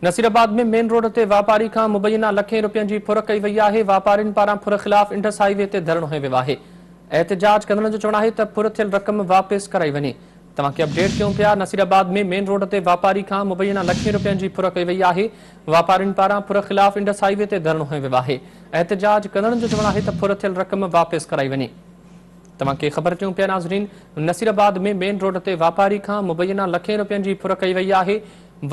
Nasirabad ۾ main road تي واپاري کان مبينا لکين رپين جي ڦر ڪئي وئي آهي، واپارين پاران ڦر خلاف انڊس هاء وي تي ڌرڻو هنيو ويو آهي، احتجاج ڪندڙن جو چوڻ آهي ته ڦر ٿيل رقم واپس ڪرائي وڃي. توهان کي اپڊيٽ ڪيون پيا نصيرآباد ۾ مين روڊ تي واپاري کان مبينا لکين رپين جي ڦر ڪئي وئي آهي، واپارين پاران ڦر خلاف انڊس هاء وي تي ڌرڻو هنيو ويو آهي، احتجاج ڪندڙن جو چوڻ آهي ته ڦر ٿيل رقم واپس ڪرائي وڃي. توهان کي خبر ڏيون پيا ناظرين نصيرآباد ۾ مين روڊ تي واپاري کان مبينا لکين رپين جي ڦر ڪئي وئي آهي،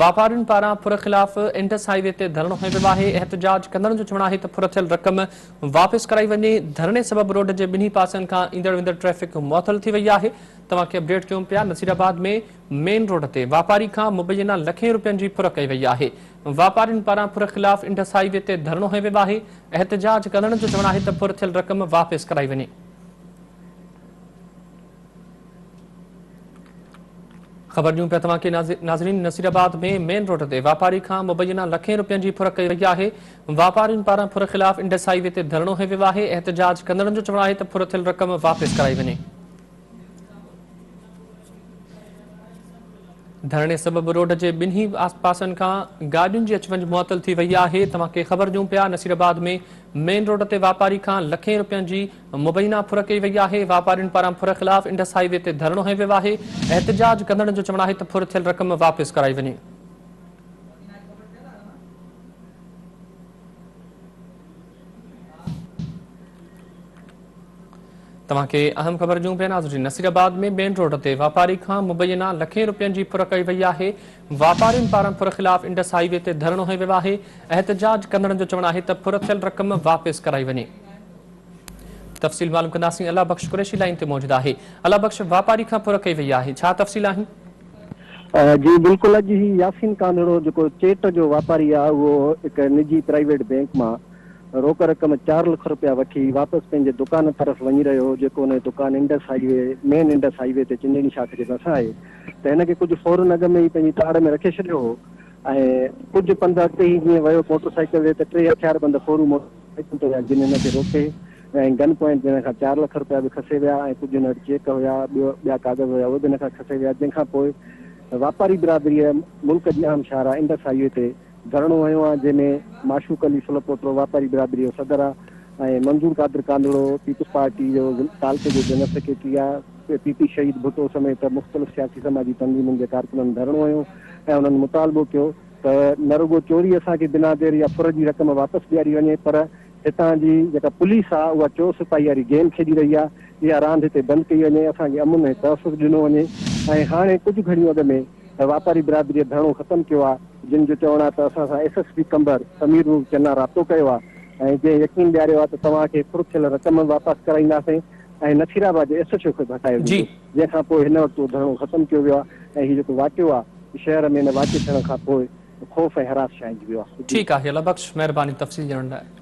واپارين پاران ڦر خلاف انڊس هاء وي تي ڌرڻو هنيو ويو آهي، احتجاج ڪندڙن جو چوڻ آهي ته ڦر ٿيل رقم واپس ڪرائي وڃي، ڌرڻي سبب روڊ جي ٻنهي پاسن کان ايندڙ ويندڙ ٽريفڪ معطل ٿي وئي آهي، توهان کي اپڊيٽ ڪيون پيا نصيرآباد ۾ مين روڊ تي واپاري کان مبينا لکين رپين جي ڦر ڪئي وئي آهي، واپارين پاران ڦر خلاف انڊس هاء وي تي ڌرڻو هنيو ويو آهي، احتجاج ڪندڙن جو چوڻ آهي ته ڦر ٿيل رقم واپس ڪرائي وڃي. خبر ڏيون پيا توهان کي ناظرين نصيرآباد ۾ مين روڊ تي واپاري کان مبينا لکين رپين جي ڦر ڪئي وئي آهي، واپارين پاران ڦر خلاف انڊس هاء وي تي ڌرڻو هنيو ويو آهي، احتجاج ڪندڙن جو چوڻ آهي ته ڦر ٿيل رقم واپس ڪرائي وڃي. ڌرڻي سبب روڊ جي ٻنهي پاسن کان گاڏين جي اچ وڃ معطل ٿي وئي آهي، توهان کي خبر ڏيون پيا نصيرآباد ۾ مين روڊ تي واپاري کان لکين رپين جي مبينا ڦر ڪئي وئي آهي، واپارين پاران ڦر خلاف انڊس هاء وي تي ڌرڻو هنيو ويو آهي، احتجاج ڪندڙن جو چوڻ آهي ته ڦر ٿيل رقم واپس ڪرائي وڃي. توهان کي اهم خبر ڏيون پيا ناظرين نصيرآباد ۾ مين روڊ تي واپاري کان مبينا لکين رپين جي ڦر ڪئي وئي آهي، واپارين پاران ڦر خلاف انڊس هاء وي تي ڌرڻو هنيو ويو آهي، احتجاج ڪندڙن جو چوڻ آهي ته ڦر ٿيل رقم واپس ڪرائي وڃي. تفصيل معلوم ڪنداسين الله بخش قريشي لائين تي موجود آهي الله بخش واپاري کان ڦر ڪئي وئي آهي ڇا تفصيل آهن؟ جي بلڪل اڄ هي ياسين ڪانڌڙو جيڪو چيٽ جو واپاري آهي اهو هڪ نجي پرائيويٽ بينڪ مان روڪ رقم چار لک رپيا وٺي واپس پنهنجي دڪان طرف وڃي رهيو هو جيڪو ان جو دڪان Indus highway main Indus highway تي چنجڻي شاخ جي ڀرسان آهي ته هن کي ڪجهه فورن اڳ ۾ ئي پنهنجي تاڙ ۾ رکي ڇڏيو هو ۽ ڪجهه پنڌ اڳتي ئي جيئن ويو موٽر سائيڪل تي ته ٽي هٿياربند ڦورو موٽر سائيڪل تي ويا جن هن کي روڪي ۽ گن پوائنٽ تي هن کان چار لک رپيا به کسي ويا ۽ ڪجهه هن وٽ چيڪ هيا ٻيو ٻيا ڪاغذ هيا اهي به هن کان کسي ويا جنهن کان پوء واپاري برادريء ملڪ جي اهم شاهراهه انڊس هاء وي تي ڌرڻو هنيو آ جنهن ۾ معشوق علي ڦلپوٽو واپاري برادري جو صدر آ ۽ منظور قادر ڪانڌڙو پيپلز پارٽي جو تعلقي جو جنرل سيڪريٽري آ پي پي شهيد ڀٽو سميت مختلف سياسي سماجي تنظيمن جي ڪارڪنن ڌرڻو هنيو ۽ انهن مطالبو ڪيو ته نه رڳو چوري اسان کي بنا دير يا ڦر جي رقم واپس ڏياري وڃي پر هتان جي جيڪا پوليس آ اها چور سپاهي واري گيم کيڏي رهي آ اها راند هتي بند ڪئي وڃي اسان کي امن ۽ تحفظ ڏنو وڃي ۽ هاڻي ڪجهه گهڙيون اڳ ۾ واپاري برادريء ڌرڻو ختم ڪيو آ جن جو چوڻ آ ته اسان سان S S P Qambar Sameer Noor Channa رابطو ڪيو آ ۽ جنهن يقين ڏياريو آ ته توهان کي ڦر ٿيل رقم به واپس ڪرائينداسين ۽ نصيرآباد جي ايس ايڇ او کي به هٽايو ويندو جنهن کان پوء هن وقت اهو ڌرڻو ختم ڪيو ويو آ ۽ هي جيڪو واقعو آ شهر ۾ ان واقعي ٿيڻ کان پوء خوف ۽ هراس ڇانئجي ويو آ. ٺيڪ آهي الله بخش مهرباني تفصيل ڏيڻ لاء.